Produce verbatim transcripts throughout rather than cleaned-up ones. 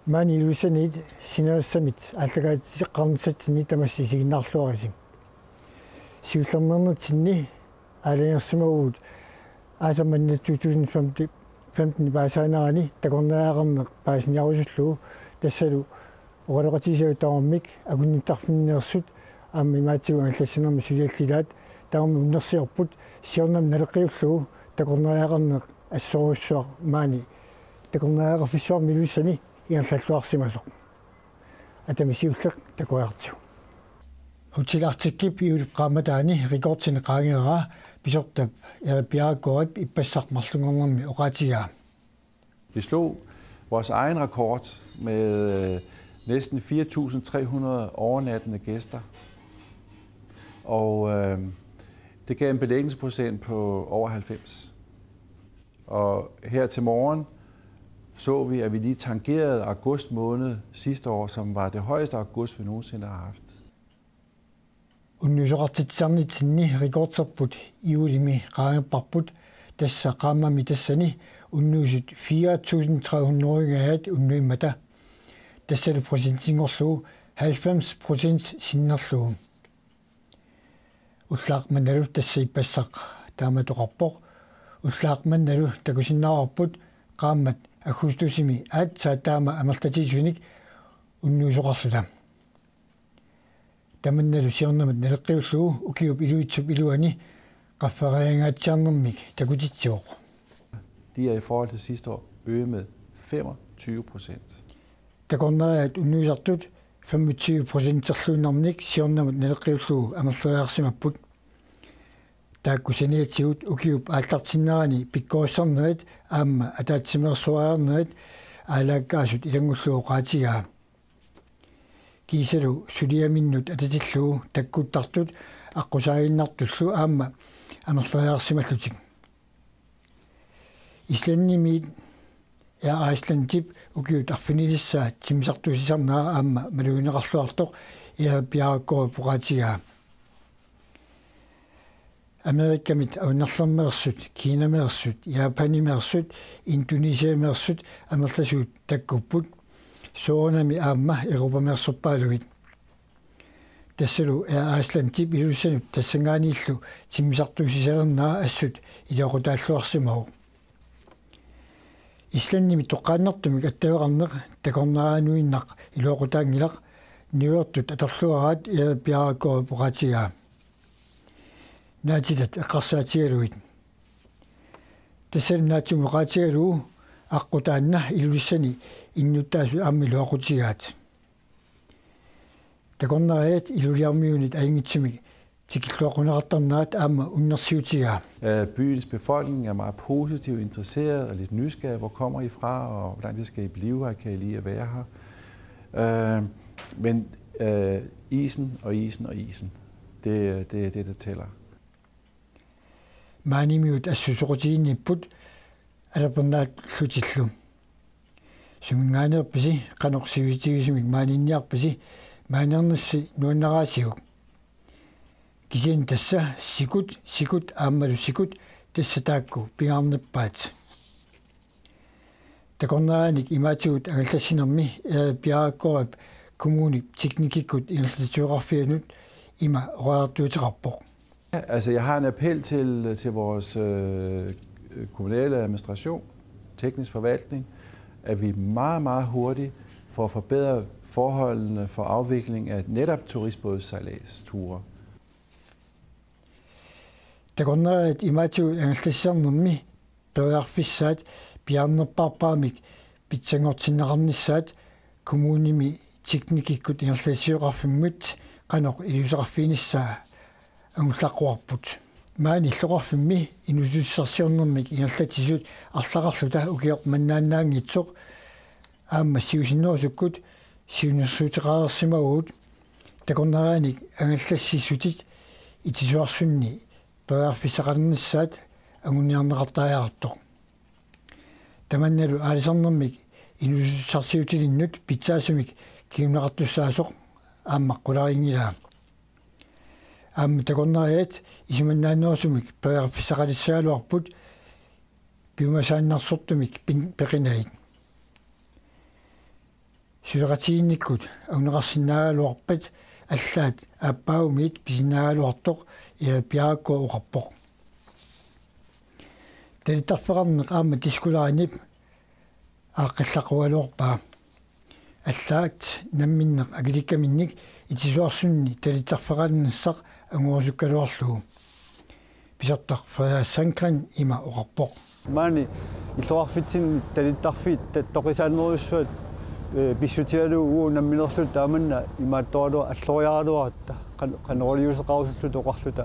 Maani Ilulissanit sinerissami aallakaatitseqqaarnissatsinni tamassi isiginnaarluarisi. Siullermeernitsinni aalajangersimavugut aasaq manna to tusind femten paasisaanerani takornariaqarneq paasiniarusullugu, tassalu oqaloqatigisagut tamarmik akunnittarfinneersut aamma imaatigut angallassinermi suliallilaat tamarmik unnersiorput, siornami naleqqiullugu takornariaqarneq assorujussuaq maani takornariaqarfissuarmi Ilulissani ingerlalluarsimasoq. Atami siulleq takoriartigu. Hotel Arcticip juulip qaammataani rekordinik qaangeraa pisortap Erik Bjerregaardip ippassaq marlunngornermi oqaatigaa. Vi slog vores egen rekord med, øh, næsten fire tusind tre hundrede overnattende gæster. Og, øh, det gav en belægningsprocent på over halvfems. Og her til morgen så vi, at vi lige tangerede august måned sidste år, som var det højeste august, vi nogensinde har haft. Unnuisoqartitsisarnitsinni rekorderput juulimi qaangerparput, tassa qaammami tassani unnuisut fire tusind tre hundrede unnuimmata. Tassalu procentinngorlugu halvfems procent sinnerlugu. Ullaaq mannalu tassa ippassaq taama toqarpoq. Ullaaq mannalu takusinnaavarput qaammat aggustusimi aatsaat taama amerlatiisunik unnuisoqarluta. Tamannalu siornamut naleqqiullugu ukiup iluitsup iluani qaffariangaatsiarnermik takutitsivoq. De er i forhold til sidste år øget med femogtyve procent. Takornariat unnuisartut femogtyve procenterluinnarnik siornamut naleqqiullugu amerleriarsimapput. Taakku saniatigut ukiup aallartinnerani pikkorissarnerit aamma ataatsimeersuariarnerit aalaakkaasut ilanngullugu oqaatigaa. Kiisalu suliaminnut atatillugu takkuttartut aqqusaaginnartullu aamma amerleriarsimallutik. Islandimiit Air Icelandip ukiut arfinilissaat timmisartuussisarnera aamma malugineqarluartoq Erik Bjerregaardip oqaatigaa. Amerikamit Avannaarlermeersut, Kinameersut, Japanimeersut, Indonesiameersut amerlasuut takkupput, soorunami aamma Europameersorpaalugit. Tassalu Air Icelandip Ilulissanut tassanngaanniillu timmisartuussisalernera assut iluaqutaalluarsimavoq. Islandimi toqqaannartumik attaveqarneq takornarianuinnaq iluaqutaanngilaq, niuertut atorluaraat Erik Bjerregaardip oqaatigaa. Naatitat eqqarsaatigalugit. Tassalu naatsumik oqaatigalugu aqqut taanna Ilulissani innuttaasut aamma iluaqutigaat. Takornariat Iluliarmiunit ajunngitsumik tikilluaqquneqartarnerat aamma unnersiutigaa. Øh, byens befolkning er meget positivt interesseret og lidt nysgerrig. Hvor kommer I fra, og hvor lang tid skal I blive her? Kan I lide at være her? Øh, men, øh, isen og isen og isen, det, det er det, der tæller. Maanimiut assut soqutiginnipput alapernaallutillu. Suminngaanneerpisi, qanoq sivisutigisumik maaninniarpisi, maaniinnissi nuannaraasiuk. Kisianni tassa sikut, sikut, aammalu sikut, tassa taakku pingaarnerpaat. Takornarianik imaatigut angallassinermi Erik Bjerregaardip kommunip teknikkikkut ingerlatsisoqarfianut ima oqariartuuteqarpoq. Altså, jeg har en appel til, til vores, øh, kommunale administration, teknisk forvaltning, at vi meget, meget hurtigt får forbedret forholdene for afvikling af netop turistbådssejladsture. Takornariat imaatigut angallassisarnermi periarfissaat piaarnerpaarpaamik pitsanngortinneqarnissaat kommunimi teknikkikkut ingerlatsisoqarfimmut qanoq iliuuseqarfiginissaa angullaqquarput. Maani illoqarfimmi inuussutissarsiornermik ingerlatsisut arlaqarluta ukioq mannaannaanngitsoq aamma siusinnerusukkut siunnersuuteqareersimavugut takornarianik angallassissutit itisuarsunni periarfissaqalernissaat anguniarneqartariaqartoq. Tamannalu aalisarnermik inuussutissarsiutilinnut pitsaasumik kinguneqartussaasoq aamma qularinngilaat. Aamma takornariat isumannaannerusumik periarfissaqalissagaluarput piumasaannarsortumik pin-, peqinagit. Suleqatigiinnikkut anguneqarsinnaagaluarpat allaat aappaagumiit pisinnaagaluartoq Erik Bjerregaard oqarpoq. Talittarfeqarneq aamma Disko Linep aaqqillaqqagaluarpaa. Allaat namminneq akilikkaminnik itisuarsunni talittarfeqarnissaq angorusukkaluarlugu. Pisartaq Frederik Sandgreen ima oqarpoq. Maani illoqarfitsinni talittarfiit ta-, toqisaanerujussuat, ee, pissutigalugu uagut namminerluta taamanna imaattoraluarutta alloriaraluarutta qan-, qanoq iliuuseqarusulluta oqarluta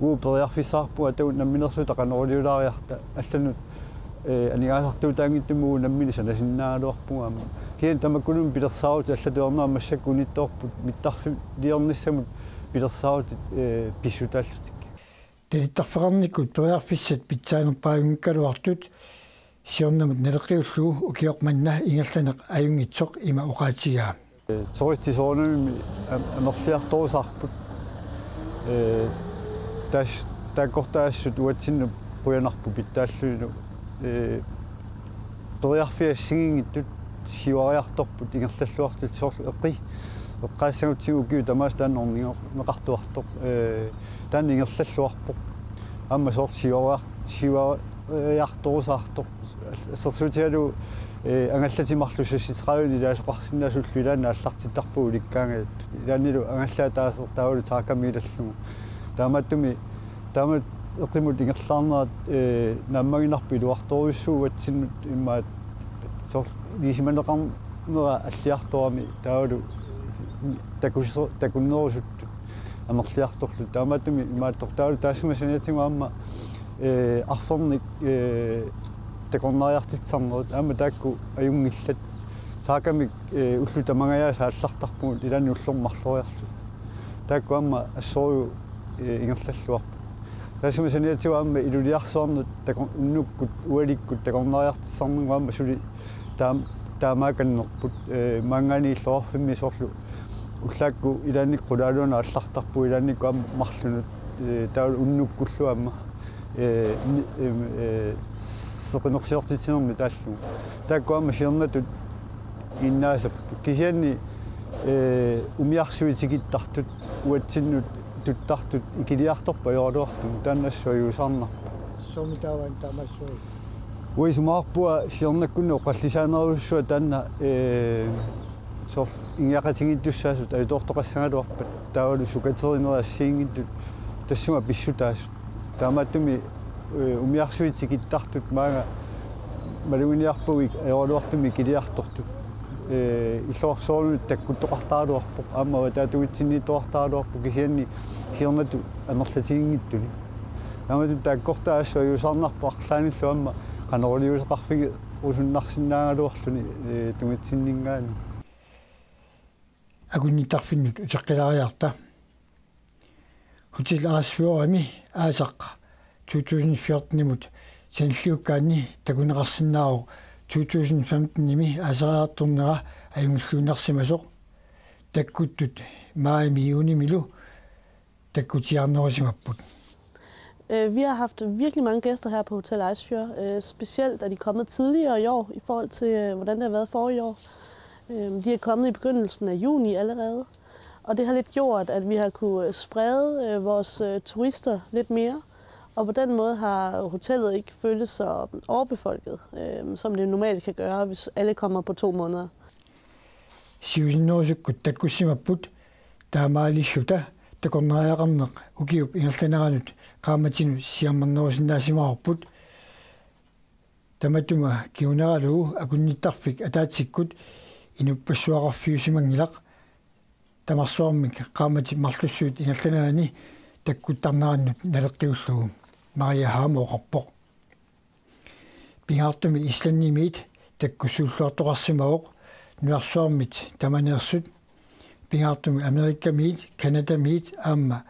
uagut periarfissaqarpugut atagu namminerluta qanoq iliulaariarluta allanut, ee, aningaasartuutaanngitsumik uagut nammineq sanasinnaagaluarpugut aamma. Kisianni tamakkununnga pilersaarutit allatut ajornera massakkut unittoorput mittarfiliornissamut pilersaarutit, ee, pissutaallutik. Talittarfeqarnikkut periarfissat pitsaanerpaajunngikkaluartut siornamut naleqqiullugu ukioq manna ingerlaneq ajunngitsoq ima oqaatigaa. Ee, turistit soorunami am-, amerliartorusaarput. Ee, taas-, taakkortaassut uatsinnut qujanarpoq pitsaallunilu. Ee, periarfissat assigiinngitsut siuariartorput ingerlalluartut soorlu eqqi-, eqqaassagutsigu ukiut tamaasa taanna ornigarneqartuartoq. Ee, taanna ingerlalluarpoq. Aamma soorlu siuariar-, siuariartorusaartoq. Assersuutigalugu, ee, angallatit marluk seksogtredive ilaasoqarsinnaasullu ilaanni aallartittarpagut ulikkaangajat. Ilaannilu angallaat ataaseq taavalu taakamiilallugu. Taamaattumik, taamatut eqimut ingerlaarnerat, ee, naammaginarpoq iluartorujussuuvoq uatsinnut immaqa soorlu ilisimaneqarnera alliartorami taavalu takus-, takunnerusuttut amerliartorlutik. Taamaattumik imaattoq taavalu taassuma saniatigut aamma, ee, arfernik, ee, takornariartitsisarnerit aamma taakku ajunngillat. Saakamik, ee, ullut tamangajaasa aallartarpugut ilaanni ullormut marloriarluta. Taakku aamma assorujuk, ee, ingerlalluarput. Taassuma saniatigut aamma iluliarsuarnut tako-, unnukkut ualikkut takornariartitsisarnermut aamma suli taam-, taamaakannerput, ee, maanngaanniit illoqarfimmi soorlu ullaakkut ilaannikkut qulaaluanut aallartarpugut ilaannikkut aamma marlunut, ee, taavalu unnukkullu aamma, ee, mi-, em, ee, seqinersiortitsinermi taallugu. Taakku aamma siornatut innaasarput. Kisianni, ee, umiarsuit tikittartut uatsinnut tuttartut ikiliartorput ajoraluartumik taanna assut ajuusaarnarpoq. Soormi taava taamaassuit? Uanga isumaqarpunga siornakkunni oqallisaanerujussuaq taanna, ee, soorlu ingiaqatigiittussaasut ajutoortoqassagaluarpat taavalu sukaterinerit assigiinngitsut tassunga pissutaasut. Taamaattumik, ee, umiarsuit tikittartut maanga maluginiarpagut ajoraluartumik ikiliartortut. Ee, illoqarfik soorunami takkuttoqartaraluarpoq, aamma avataatungitsinniittoqartaraluarpoq kisianni siornatut amerlatiginngitsunik. Taamatut taakkortaa assut ajuusaarnarpoq arlaannillu aamma qanoq iliuuseqarfigerusunnarsinnaagaluarluni, ee, tungitsinninngaanniit. Akunnittarfinnut uteqqilaariarta. Hotel Ejersfjordimi aasaq to tusind fjortenimut sanilliukkaanni takuneqarsinnaavoq to tusind femtenimi aasariartornera ajunngilluinnarsimasoq. Takkuttut maajimi juunimilu takkutiaarnerusimapput. Øh, vi har haft virkelig mange gæster her på Hotel Ejersfjord, øh, specielt da de er kommet tidligere i år, i forhold til, øh, hvordan det har været forrige år. Øh, de er kommet i begyndelsen af juni allerede, og det har lidt gjort, at vi har kunne, øh, sprede, øh, vores, øh, turister lidt mere, og på den måde har hotellet ikke føltes så overbefolket, øh, som det normalt kan gøre, hvis alle kommer på to måneder. Siusinnerusukkut takkussimapput, taamaalilluta takornariaqarneq ukiup ingerlaneranut qaammatinut siammarnerusinnaasimavarput. Tamatuma kinguneralugu akunnittarfik ataatsikkut inuppassuaqarfiusimanngilaq, tamarsuarmik qaammatip marlussuit ingerlanerani takkuttarnerannut naleqqiullugu, Maria Haam oqarpoq. Pingaartumik Islandimiit takkussuulluartoqarsimavoq nunarsuarmit tamaneersut, pingaartumik Amerikamiit, Canadamiit aamma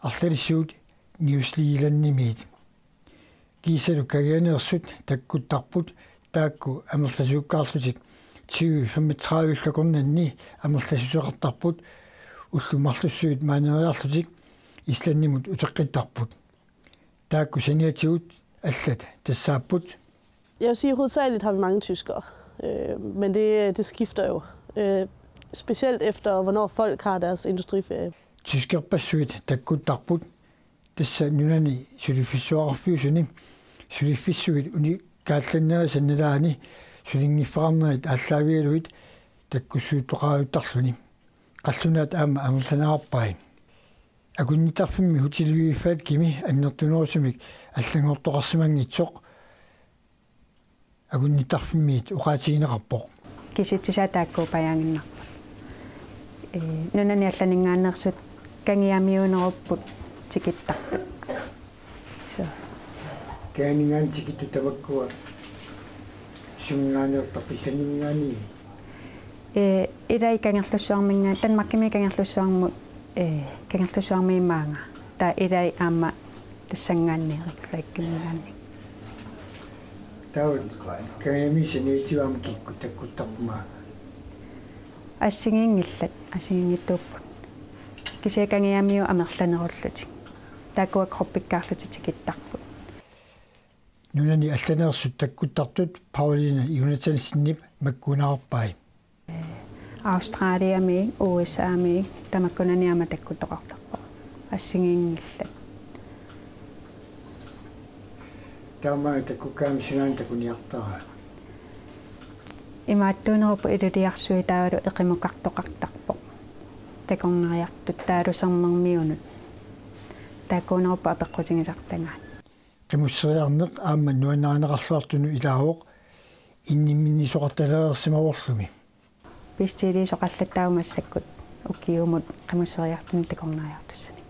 arlalisigut New Zealandimiit. Kiisalu kangianeersut takkuttarput, taakku amerlasuukkaarlutik tyve femogtredive-llu akornanni amerlassuseqartarput, ullut marlussuit maaniiriarlutik Islandimut uteqqittarput. Taakku saniatigut allat tassaapput. Jeg vil sige, hovedsageligt har vi mange tyskere, øh, men det, det skifter jo. øh, specielt efter, hvornår folk har deres industriferie. Tyskerpassuit takkuttarput, tassa nunani suliffissuaqarfiusuni suliffissuit unikaallannerisat nalaani sulinngiffeqarnerit aallaavigalugit takkussuuttoqaruttarluni. Qallunaat aamma amerlanerarpai. Akunnittarfimmi Hotel Vivi Falkimi annertunerusumik allanngortoqarsimanngitsoq akunnittarfimmiit oqaatigineqarpoq. Kisitsisaa taakkuupput ajaaginnarput. Ee, nunani allaninngaanneersut kangiamiuunerupput tikittarput. So. Kangianinngaanniit tikittut tamakkua suminngaanneertarput, Islandiminngaanniit? Ee, ilai Kangerlussuarminngaanniit, Danmarkimi Kangerlussuarmut, ee, Kangerlussuarmiit maanga. Taava ilai aamma tassanngaanniit Erik Falkiminngaanniit. Taava kangiamiut saniatigut aamma kikkut takkuttarput maanga? Assigiinngillat, assigiinngitsuupput. Kisianni kangiamiut amerlanerullutik. Taakkua gruppikkaarlutik tikittarput. Nunani allaneersut takkuttartut Pauliina Jonathansenip makkuunerarpai. Australiamiit, U S A-miit, tamakkunani aamma takkuttoqartarpoq. Assigiinngillat. Taama takkukkaangami sunaana takuniartara? Imaattuunerupput iluliarsuit taavalu eqimukartoqartarpoq. Takornariartut taavalu sermermiunut. Taakkuunerupput apeqqutigisartagaat. Qimusseriarneq aamma nuannarineqarluartunut ilaavoq, innimminnisoqartalereersimavorlumi. Bestiliisoqarlattaaq massakkut ukiumut qimusseriartunik takornariartussanik.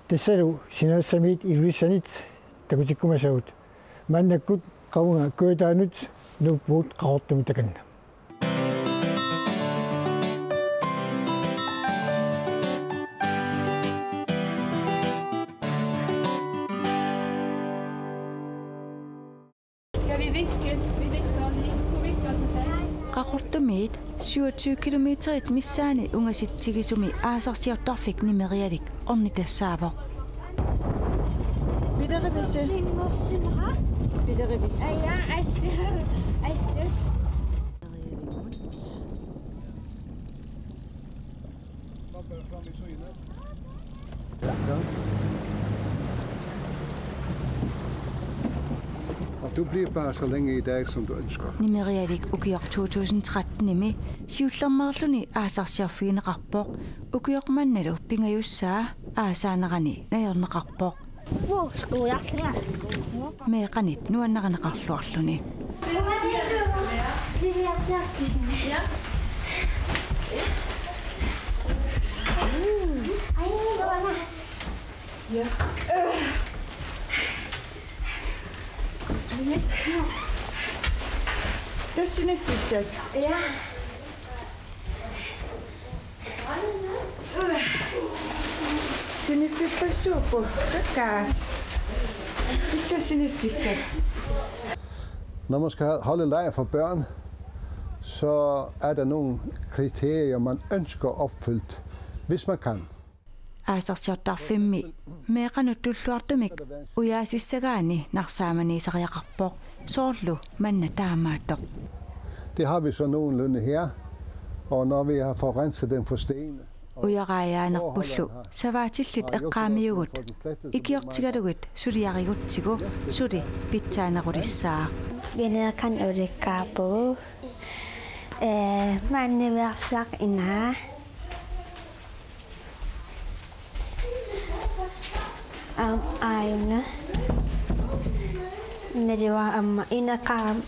Tassalu Sinaassamiit Ilulissanit takutikkumasagut. Maannakkut qavunga Kujataanut nuuppugut Qaqortumut takanna. Qaqortumiit syvogtyve kilometerit missaanni ungasitsigisumi aasarsiortarfik Nimerialik ornitassaavoq. Pilerivisi. Pilerivisi. Og du bliver bare så længe i dag, som du ønsker. Nimerialik ukioq to tusind tretten-imi siullermeerluni aasarsiorfigineqarpoq, ukioq mannalu pingajussaa aasaanerani najorneqarpoq. Meeqqanit nuannarineqarluarluni. Tassa siniffissat. Ja. Siniffippassuupput, kakkaak. Tassa siniffissat. Når man skal holde lejr for børn, så er der nogle kriterier, man ønsker opfyldt, hvis man kan. Aasarsiortarfimmi meeqqanut tulluartumik ujaasissagaanni narsaamaniisariaqarpoq, soorlu manna taamaattoq. Det har vi så nogenlunde her, og når vi har fået renset dem for sten, Ujaraajaanerpullu savaatillit eqqaamiugut ikiortigalugit suliarigutsigu suli pitsaanerulissaaq. Veneeqan ulikkaarpugut. Ee, maanniveersaq ina. Aam, aajuna. Naluara aamma ineqarama.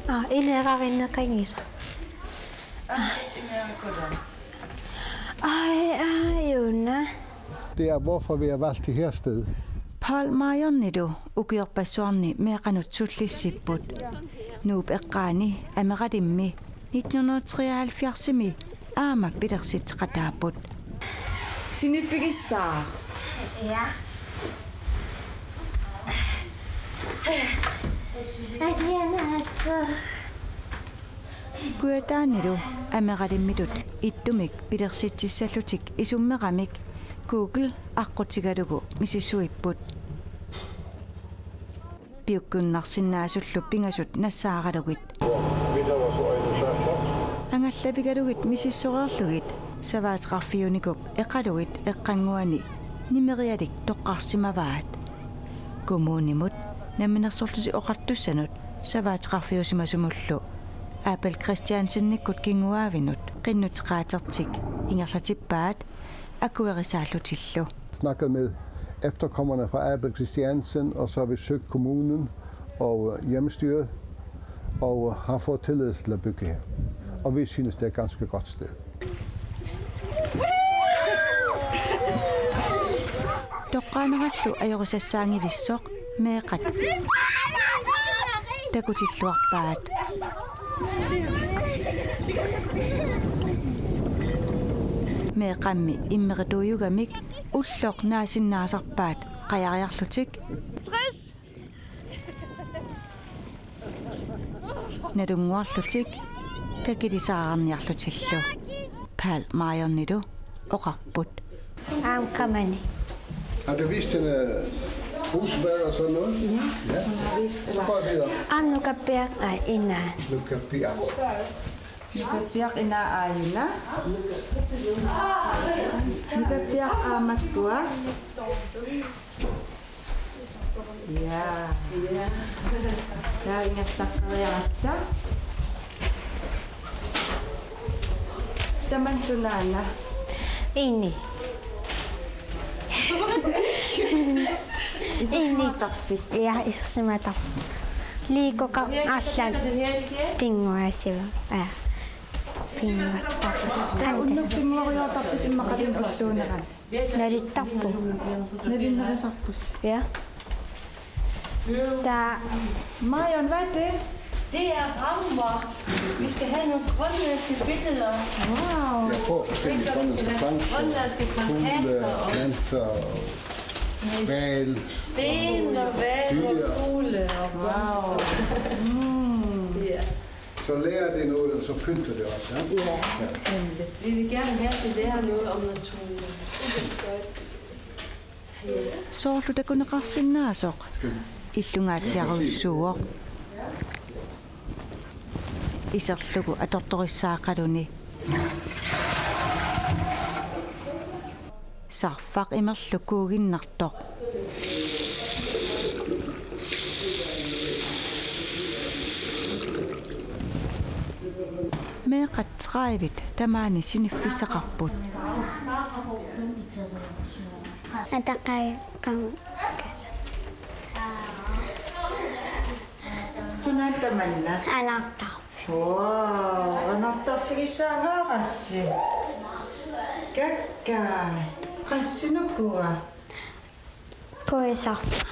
Aa, ineqarinneqanngilaq. Aa, aajuna. Det er, hvorfor vi har valgt det her sted. Paul Marionilu ukiorpassuarni meeqqanut sullissipput. Nuup eqqaani Ameralimmi nitten hundrede treoghalvfjerds-imi aamma pilersitseqataapput. Siniffigissaaq? Ja. Adianaatsu. Kujataanilu Ameralimmitut ittumik pilersitsissallutik isummeramik Google aqqutigalugu misissuipput. piukkunnarsinnaasullu pingasut nassaaralugit. Angallavigalugit misissoreerlugit savaateqarfiunikup eqalugit eqqannguani nimerialik toqqarsimavaat. Kommunimut Namminersorlutik Oqartussanut savaateqarfiusimasumullu Abel Christiansenikkut kinguaavinut qinnuteqaatertik ingerlatippaat akuerisaallutillu. Snakket med efterkommerne fra Abel Christiansen, og så har vi søgt kommunen og hjemmestyret, og har fået tilladelse til at bygge her. Og vi synes, det er et ganske godt sted. Toqqaanerallu ajorisassaanngivissoq meeqqat takutilluarpaat. Meeqqammi immerituujugamik ulloq naasinnaasarpaat qajariarlutik. Nalunnguarlutik kakilisaarniarlutillu. Paul Marionilu oqarput. Aamma kamani. Har du vist hende husbad og sådan noget? Ja. Ja. Så går jeg videre. Aamma nukappiaq, aa, inaa. Nukappiaq. Nukappiaq inaa aajuna. Nukappiaq aamma makkua. Ja. Taava ingerlaqqeriaratta. Tamanna sunaana? Ini. Isersimaatarpit? Ja, isersimaatarput. Liikoqa allan pinnguaasiva. Ja. Pinnguaattarput. Unnuk pinnguariartarpisi immaqa ulluunerani. Nalittarput. Nalinnerisarpusi. Ja. Der. Marion, hvad er det? Det er rammer. Vi skal have nogle grønlandske billeder. Wow. Jeg får forskellige grønlandske plancher. Grønlandske fugle og planter og hval. Sten og hval og fugle og blomster. Wow. Mm. Ja. Så lærer det noget, og så pynter det også, ja? Ja, nemlig. Vi vil gerne have, at de lærer noget om naturen. Soorlu takuneqarsinnaasoq illungaatsiarujussuuvoq. Iserlugu atortorissaaqaluni. Sarfaq imerlugu kuuginnartoq. Meeqqat tredive tamaani siniffissaqarput. Ataqaqqam. Sunaana tamanna? Anartarfik. Wow, anartarfigissaangaarassi. Kakkaak, qassinukua? Kuisarfik.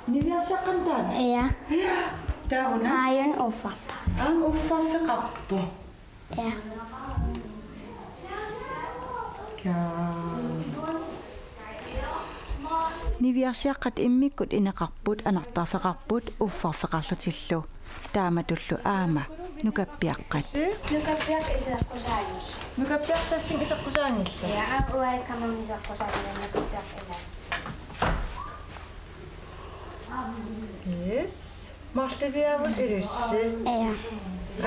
Niviarsiaqqat taanna? Ja. Taavana? Aajuna uffartarfik. Aamma uffarfeqarpoq. Ja. Kakkaak. Niviarsiaqqat immikkut ineqarput, anartarfeqarput uffarfeqarlutillu. Taamatullu aamma nukappiaqqat. Nukappiaqqat iseqqusaanngillat. Nukappiaqqat tassani iseqqusaanngillat. Ja, aamma uanga kamani iseqqusaanngillat nukappiaqqat. Yes. Marloriaavussi ilissi? Ja.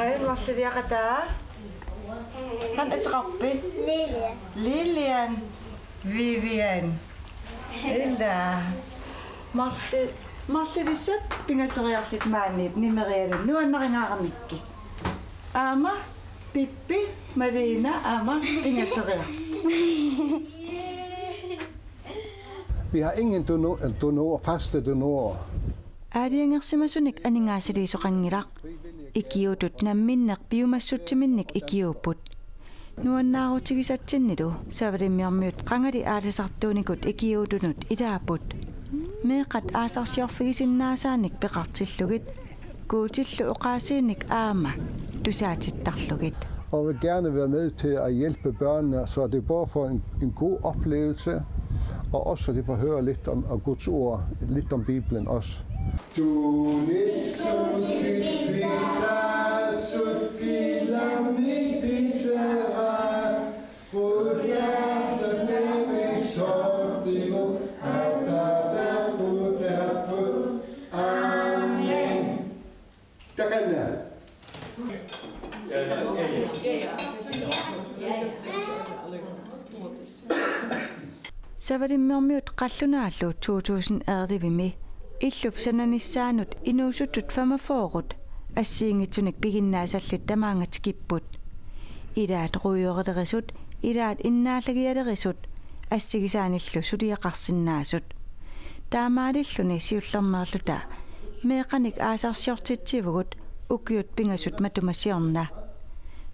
Ai, marloriaqataa? Qanoq ateqarpit? Lilian. Lilian. Vivian. Ila. Marli-, marlorissat pingasoriarlutit maaniipput nimerialuit nuannarigaaramikku. Aamma Pippi, Malina, aamma pingasoriarlutit. Vi har ingen donor, donor, faste donorer. Aalajangersimasunik aningaasaliisoqanngilaq. Ikiuutut namminneq piumassutsiminnik ikiuupput. Nuannaarutigisatsinnilu Savalimmiormiut qangali aalisartuunikut ikiuutunut ilaapput. Meeqqat aasarsiorfigisinnaasaannik peqartillugit, Guutillu oqaasiinik aamma tusaatittarlugit. Og vil gerne være med til at hjælpe børnene, så de både får en, en god oplevelse, og også så de får høre lidt om, om Guds ord, lidt om Bibelen også. Savalimmiormiut qallunaallu to tusind ellevemi illup sananissaanut inuusuttut femogfyrre assigiinngitsunik piginnaasallit tamaanga tikipput. Ilaat ruujorilerisut, ilaat innaallagialerisut assigisaanillu suliaqarsinnaasut. Taamaalilluni siullermeerluta meeqqanik aasarsiortitsivugut ukiut pingasut matuma siorna.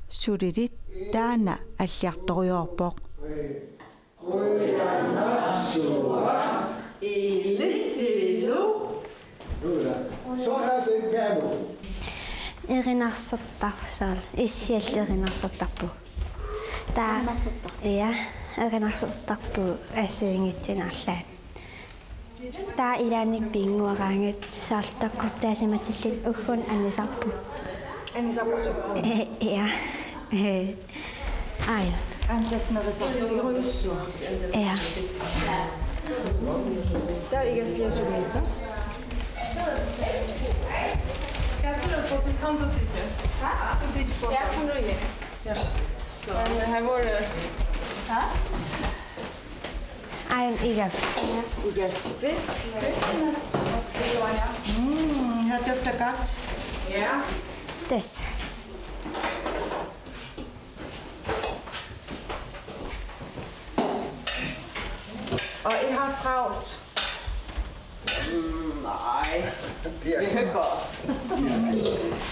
Sulilit taanna alliartorujoorpoq. Ilisilu. Erinarsortarpoq, soorlu issiallu erinarsortarpoq. Taava, ja, erinarsortarpoq assigiinngitsunik arlaannik. Taava ilaanni pinnguaraangat soorlu toqqortaasimatillit ugguuna anisarput. Anisarput? Ja. Aajuna. Antasnerisarfigerujussuaq. Ja. Taava igaffia sumiippa? Aajuna igaffi. Igaffi. Mm, her dufter godt. Ja. Tassa. Og I har travlt? Mm, nej. Vi hygger os.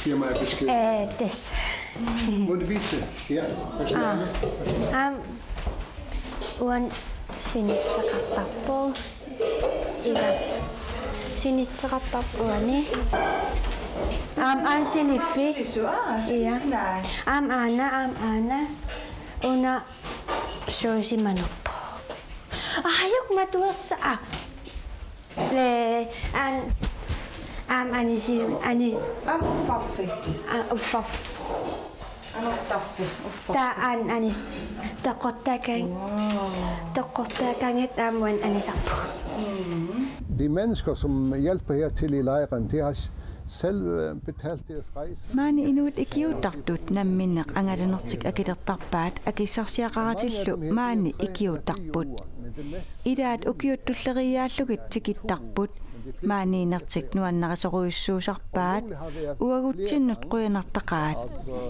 Giv mig besked. Øh, tassa. Må du vise? Ja. Aam, uani sinitseqartarpoq. Ila. Sinitseqartarpoq uani. Aam, aana siniffi. Ja. Aam, aana, aam, aana. Una suusimanerpoq. Aajuku matuassaq. Le, an, am, anisi, ani. Am uffarfik. A, uffaf. Anortarfik, uffarfik. Taava aana anis-, toqqortaakkaangat. Wow. Toqqortaakkaangat aamma uani anisarpugut. Mm. De mennesker, som hjælper hertil i lejren, de har s-, selv, øh, betalt deres rejse. Maani inuit ikiuuttartut namminneq angalanertik akilertarpaat, akissarsiaqaratillu maani ikiuuttarput. Ilaat ukiut tulleriiaallugit tikittarput. Maaniinnertik nuannarisorujussuusarpaat, uagutsinnut qujanartaqaat.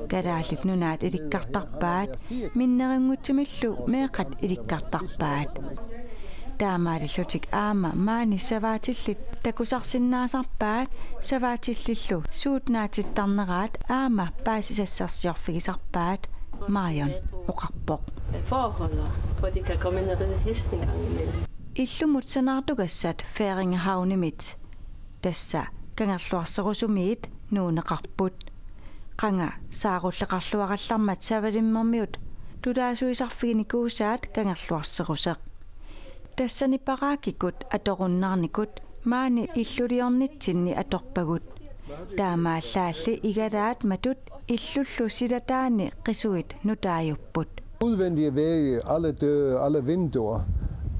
Kalaallit Nunaat ilikkartarpaat, minnerinngutsumillu meeqqat ilikkartarpaat. Taamaalillutik aamma maani savaatillit takusarsinnaasarpaat, savaatillillu suut naatittarneraat aamma paasisassarsiorfigisarpaat, Marion oqarpoq. Forhold, og hvor de kan komme ind og ride hest en gang imellem. Illumut sanaartugassat Færinge Havnemit, tassa Kangerluarserusumiit, nuunneqarput. Qanga saarulleqarluarallarmat Savalimmiormiut tulaasuisarfiginikuusaat Kangerluarseruseq. Tassani parakikkut atorunnaarnikut maani illuliornitsinni atorpagut. Taamaallaalli igalaat matut illullu silataanni qisuit nutaajupput. Udvendige vægge, alle døre, alle vinduer.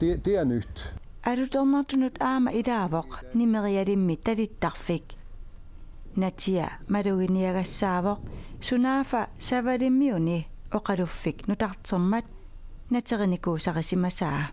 Det, det er nyt. Alutornartunut aamma ilaavoq Nimerialimmi talittarfik. Natia maluginiagassaavoq sunaaffa Savalimmiuni oqaluffik nutartermat naterinikuusarisimasaa.